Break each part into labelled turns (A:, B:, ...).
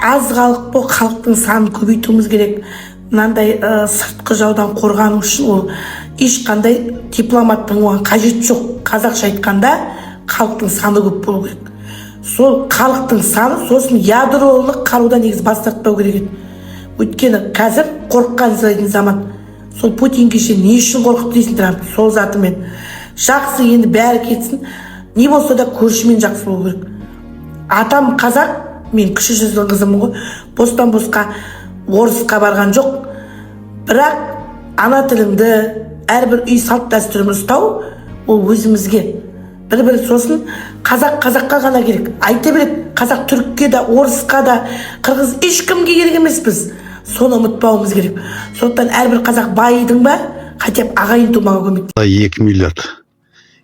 A: Аз халық бол, халықтың санын көбейтуіміз керек. Мынандай сыртқы жаудан қорғану үшін ол ешқандай дипломаттың оған қажеті жоқ. Қазақша айтқанда, халықтың саны көп болу керек. Сол халықтың саны, сосын ядролық қарудан негізі бас тартпау керек еді. Өйткені қазір қорыққан сылайтын заман. Сол Путин кеше не үшін қорқытты дейсің Трамп сол затымен. Жақсы, енді бәрі кетсін, не болса да көршімен жақсы болу керек. Атам қазақ, мен Кіші жүздің қызымын ғой, бостан босқа орысқа барған жоқ. Бірақ ана тіліңді, әрбір үй салт дәстүрін ұстау ол өзімізге бір бір. Сосын қазақ қазаққа ғана керек айта береді. Қазақ түрікке де, орысқа да, қырғыз, ешкімге керек емеспіз. Соны ұмытпауымыз керек. Сондықтан әрбір қазақ байыдың ба, хотя бы ағайын тумаға көмек
B: 2 миллиард,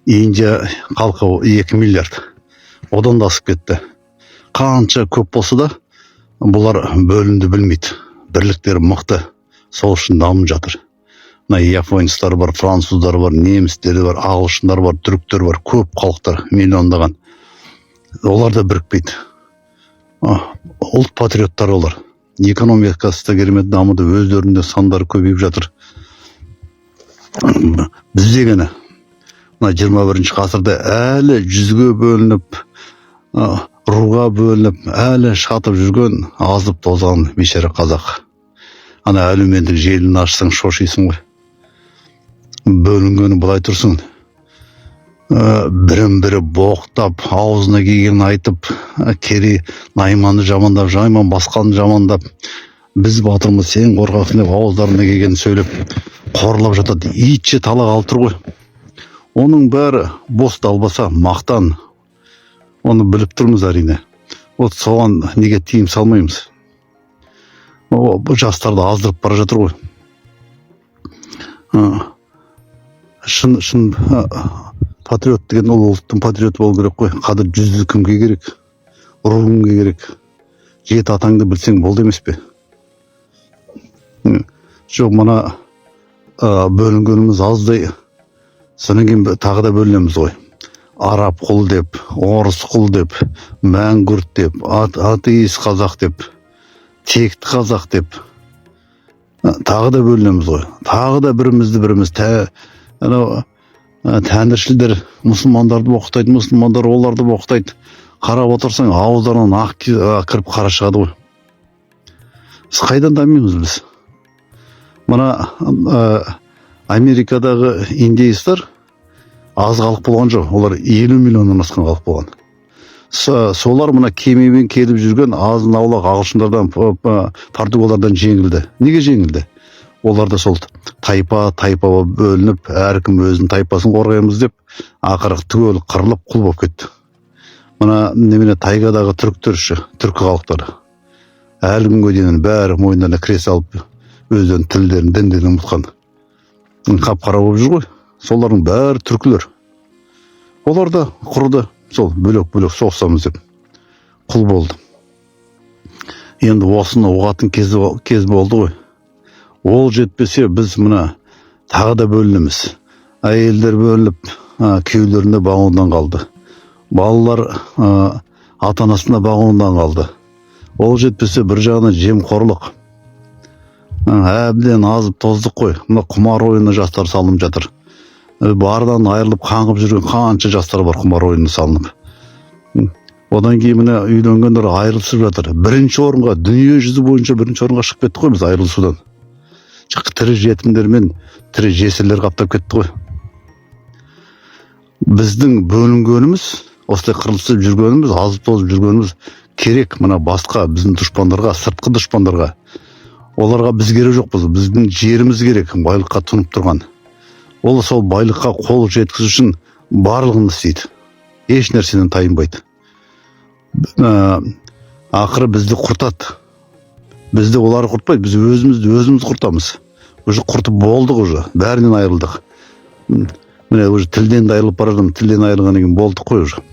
B: Индия халқы 2 миллиард, одан да асып кетті. Қанша көп болса да, бұлар бөлінді білмейді, бірліктері мықты, сол үшін дамып жатыр. Мына японецтар бар, француздар бар, немістер бар, ағылшындар бар, түріктер бар, көп халықтар, миллиондаған. Олар да бірікпейді. Ұлт патриоттары олар. Экономикасы да керемет дамыды, өздерінде сандары көбейіп жатыр. Бізде ғана мына 21-ғасырда әлі 100-ге бөлініп, руға бөлініп, әлі шатып жүрген азып тозған бейшара қазақ. Ана әлеуметтік желіні ашсаң, шошисың ғой. Бөлінгені былай тұрсын, бірін бірі боқтап, аузына келгенін айтып, Керей Найманды жамандап, Найман басқаны жамандап, біз батырмыз, сен қорқақсың деп, ауыздарына келгенін сөйлеп, қорлап жатады. Итше талақ алып тұр ғой. Оның бәрі бос далбаса, мақтан. Оны біліп тұрмыз, әрине. Вот соған неге тыйым салмаймыз? О, бұл жастарды аздырып бара жатыр ғой. Шын шын патриот деген ол ұлттың патриоты болу керек қой. Қазір жүзді кімге керек, ру кімге керек? Жеті атаңды білсең болды емес пе? Жоқ, мына бөлінгеніміз аздай, содан кейін тағы да бөлінеміз ғой: араб құл деп, орыс құл деп, мәңгүрт деп, атеист қазақ деп, текті қазақ деп. Тағы да бөлінеміз ғой. Тағы да бірімізді біріміз анау тәңіршілдер мұсылмандарды боқтайды, мұсылмандар оларды боқтайды. Қарап отырсаң, ауыздарынан ақ кіріп, қара шығады ғой. Біз қайдан дамимыз? Біз мына Америкадағы индейстер аз халық болған жоқ, олар 50 миллионнан асқан халық болған. Солар мына кемемен келіп жүрген азын аулақ ағылшындардан, португалдардан жеңілді. Неге жеңілді? Олар да сол тайпа тайпа болып бөлініп, әркім өзінің тайпасын қорғаймыз деп, ақыры түгел қырылып, құл болып кетті. Мына немене, тайгадағы түріктер ше, түркі халықтары әлі күнге дейін бәрі мойындарына крест алып, өздерінің тілдерін, діндерін ұмытқан, қап қара болып жүр ғой. Солардың бәрі түркілер. Олар да құрды сол, бөлек бөлек соғысамыз деп құл болды. Енді осыны ұғатын кез болды ғой. Ол жетпесе, біз мына тағы да бөлінеміз. Әйелдер бөлініп, күйеулеріне бағудан қалды, балалар ата анасына бағудан қалды. Ол жетпесе, бір жағынан жемқорлық. Әбден азып тоздық қой. Мына құмар ойынына жастар салынып жатыр. Бардан айырылып, қаңғып жүрген қанша жастар бар құмар ойынына салынып. Одан кейін міне үйленгендер айырылысып жатыр. Бірінші орынға, дүние жүзі бойынша бірінші орынға шығып кеттік қой біз айырылысудан. Тірі жетімдер мен тірі жесірлер қаптап кетті ғой. Біздің бөлінгеніміз, осылай қырылысып жүргеніміз, азып тозып жүргеніміз керек мына басқа біздің дұшпандарға, сыртқы дұшпандарға. Оларға біз керек жоқпыз, біздің жеріміз керек, байлыққа тұнып тұрған. Ол сол байлыққа қол жеткізу үшін барлығын істейді, еш нәрседен тайынбайды. Ақыры бізді құртады. Бізді олар құртпайды, біз өзімізді өзіміз құртамыз. Уже құртып болдық, уже бәрінен айырылдық. Міне, уже тілден де айырылып бара жатырмыз. Тілден айырылғаннан кейін болдық қой уже.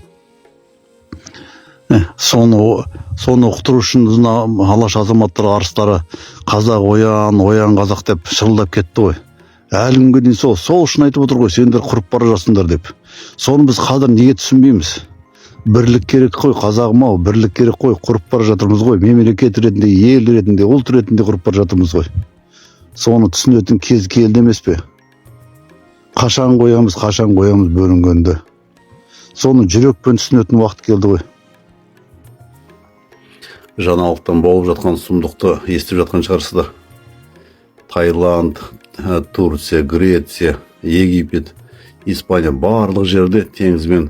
B: Соны ұқтыру үшін мына Алаш азаматтары, арыстары «Қазақ оян, оян, қазақ» деп шырылдап кетті ғой. Әлі күнге дейін сол үшін айтып отыр ғой, сендер құрып бара жатсыңдар деп. Соны біз қазір неге түсінбейміз? Бірлік керек қой, қазағым ау, бірлік керек қой. Құрып бара жатырмыз ғой, мемлекет ретінде, ел ретінде, ұлт ретінде құрып бара жатырмыз ғой. Соны түсінетін кез келді емес пе? Қашан қоямыз, қашан қоямыз бөлінгенді? Соны жүрекпен түсінетін уақыт келді ғой. Жаңалықтан болып жатқан сұмдықты естіп жатқан шығарсыздар. Таиланд, Турция, Греция, Египет, Испания, барлық жерде теңіз бен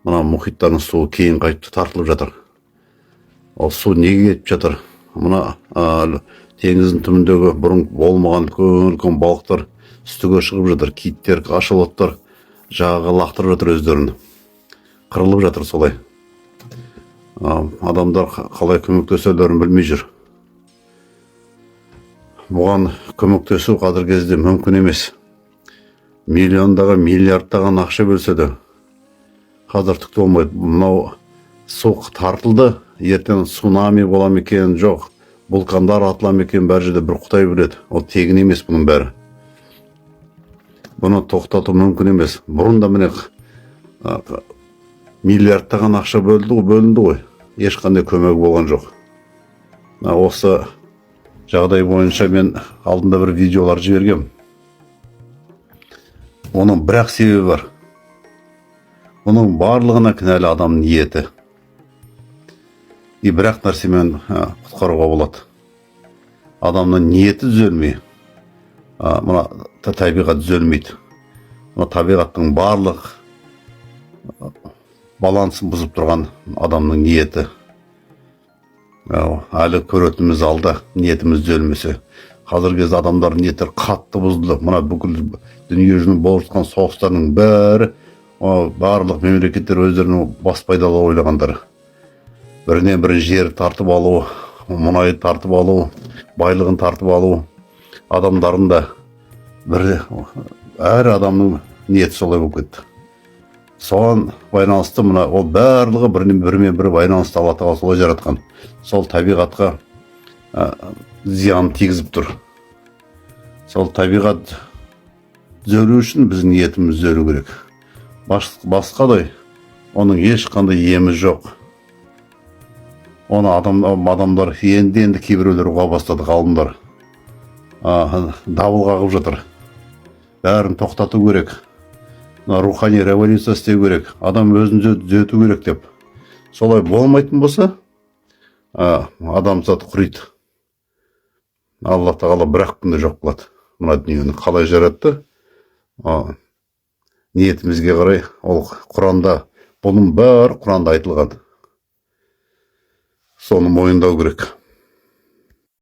B: мына мұхиттардың суы кейін қайтып тартылып жатыр. Ол су неге кетіп жатыр? Мына теңіздің түбіндегі бұрын болмаған үлкен үлкен балықтар үстіге шығып жатыр. Киттер, кашалоттар жағаға лақтырып жатыр өздерін, қырылып жатыр солай. Адамдар қалай көмектесерлерін білмей жүр. Бұған көмектесу қазіргі кезде мүмкін емес. Миллиондаған, миллиардтаған ақша бөлсе де, қазір түк те болмайды. Мынау су тартылды, ертең цунами бола ма екен, жоқ, вулкандар атыла ма екен, бәр жерде бір құдай біледі. Ол тегін емес бұның бәрі. Бұны тоқтату мүмкін емес. Бұрын да, міне, миллиардтаған ақша бөлді ғой, бөлінді ғой, ешқандай көмегі болған жоқ. Мына осы жағдай бойынша мен алдында бір видеолар жібергем. Оның бір-ақ себебі бар: бұның барлығына кінәлі адамның ниеті. И бір-ақ нәрсемен құтқаруға болады: адамның ниеті түзелмей, мына табиғат түзелмейді. Мына табиғаттың барлық балансын бұзып тұрған адамның ниеті. Әлі көретініміз алда, ниетіміз түзелмесе. Қазіргі кезде адамдардың ниеттері қатты бұзылды. Мына бүкіл дүние жүзінің болып жатқан соғыстардың бәрі барлық мемлекеттер өздерінің бас пайдалы ойлағандар, бірінен бірі жер тартып алу, мұнай тартып алу, байлығын тартып алу. Адамдардың да бір, әр адамның ниеті солай болып кетті. Соған байланысты мына ол барлығы бірінен бірімен бірі байланысты. Алла тағала солай жаратқан. Сол табиғатқа зиян тигізіп тұр. Сол табиғат түзелу үшін біздің ниетіміз түзелу керек. Басқадай оның ешқандай емі жоқ. Оны адамдар енді енді кейбіреулер ұға бастады. Ғалымдар дабыл қағып жатыр: бәрін тоқтату керек, мына рухани революция істеу керек, адам өзін түзету керек деп. Солай болмайтын болса, адамзат құриды. Алла тағала бір ақ күнде жоқ қылады мына дүниені. Қалай жаратты, ниетімізге қарай. Ол Құранда, бұның бәрі Құранда айтылған, соны мойындау керек.